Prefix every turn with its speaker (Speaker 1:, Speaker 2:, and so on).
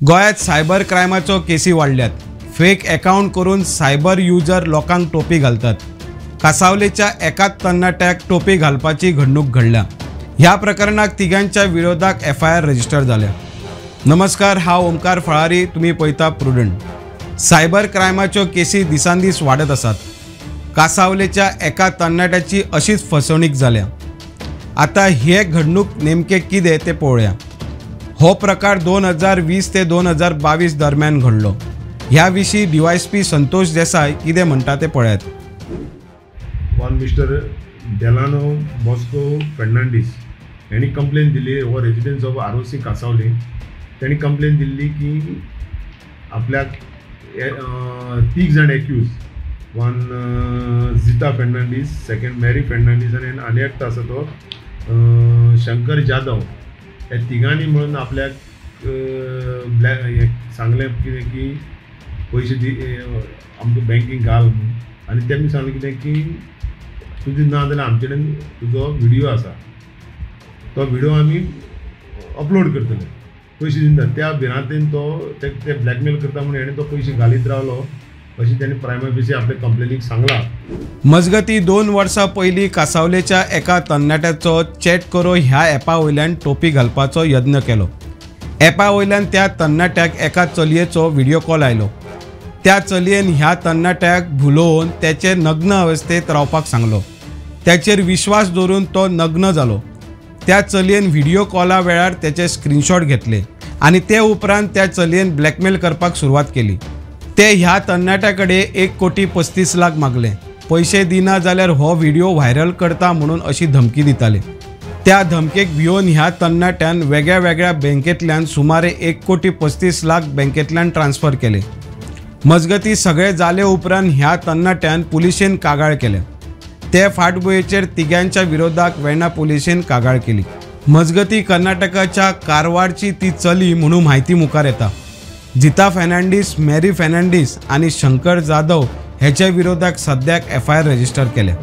Speaker 1: गोंयांत सायबर क्रायमाचो केसी वाडल्यात. Fake account करून सायबर युजर लोकांक टोपी घालतात. कासावलेच्या एकाच तरणाट्याक टोपी घालपाची घडणूक घडल्या. ह्या प्रकरणाक तिगांच्या विरोधात एफआयआर रजिस्टर जाल्या. नमस्कार, हांव ओमकार फळारी, तुमी पळयता प्रुडंट. सायबर क्रायमाच्यो केसी दिसान दीस वाडत आसात. कासावलेच्या एका तरणाट्याची अशीच फसवणूक जाल्या. आता हे घडणूक नेमके कितें तें पळोवया. हो प्रकार 2020 ते 2022 दरम्यान घडलो. ह्या विशीं डीवायएसपी संतोष देसाय कितें म्हणटा तें पळयात.
Speaker 2: One mister Delano Bosco Fernandes यांनी कंप्लेन दिली. हो रेजिडन्स ऑफ आरओसी कासावले. त्यांनी कंप्लेन दिल्ली की आपल्याक तीग जाण accused, one Zita Fernandes, second Mary Fernandes आनी आनी एकटो आसा तो शंकर जाधव. ह्या तिगांनी म्हणून आपल्याक ब्लॅक सांगलें कितें की पयशे दी, आमकां बँकींग घाल म्हणून. आनी तेमी सांगलें कितें की तुजी ना जाल्यार आमचे कडेन तुजो व्हिडियो आसा, तो व्हिडियो आमी अपलोड करतले, पयशे दिना. त्या भिरांतेन तो ते ब्लॅकमेल करता म्हणून हेणें तो पयशे घालीत रावलो अशी त्यांनी प्रायमा फेसी आपल्या कंप्लेनीक सांगला.
Speaker 1: मजगती 2 वर्सां पयलीं कासावलेच्या एका तरणाट्याचो चॅट करो ह्या ॲपा वयल्यान टोपी घालपाचो यत्न केलो. ॲपा वयल्यान त्या तरणाट्याक एका चलयेचो व्हिडियो कॉल आयलो. त्या चलयेन ह्या तरणाट्याक भुलोवन त्याचे नग्न अवस्थेत रावपाक सांगलो. त्याचेर विश्वास दवरून तो नग्न जालो. त्या चलयेन व्हिडियो कॉला वेळार त्याचे स्क्रीनशॉट घेतले आनी ते उपरांत त्या चलयेन ब्लॅकमेल करपाक सुरवात केली. ते ह्या तरणाट्या कडेन 1,35,00,000 मागले. पयशे दिना जाल्यार हो व्हिडियो व्हायरल करता म्हणून अशी धमकी दिताले. त्या धमकेक भियोवन ह्या तरणाट्यान वेगळ्या वेगळ्या बँकेंतल्यान सुमारे 1,35,00,000 बँकेंतल्यान ट्रान्स्फर केले. मजगती सगळे जाले उपरांत ह्या तरणाट्यान पुलिशेन कागाळ केल्या. ते फाटभुंयेचेर तिगांच्या विरोधात वेर्णा पुलिशेन कागाळ केली. मजगती कर्नाटकाच्या कारवारची ती चली म्हणून म्हायती मुखार येता. जिता फेर्नांडीस, मॅरी फेर्नांडीस आनी शंकर जाधव हेच्या विरोधात सद्याक एफआयआर रजिस्टर केल्या.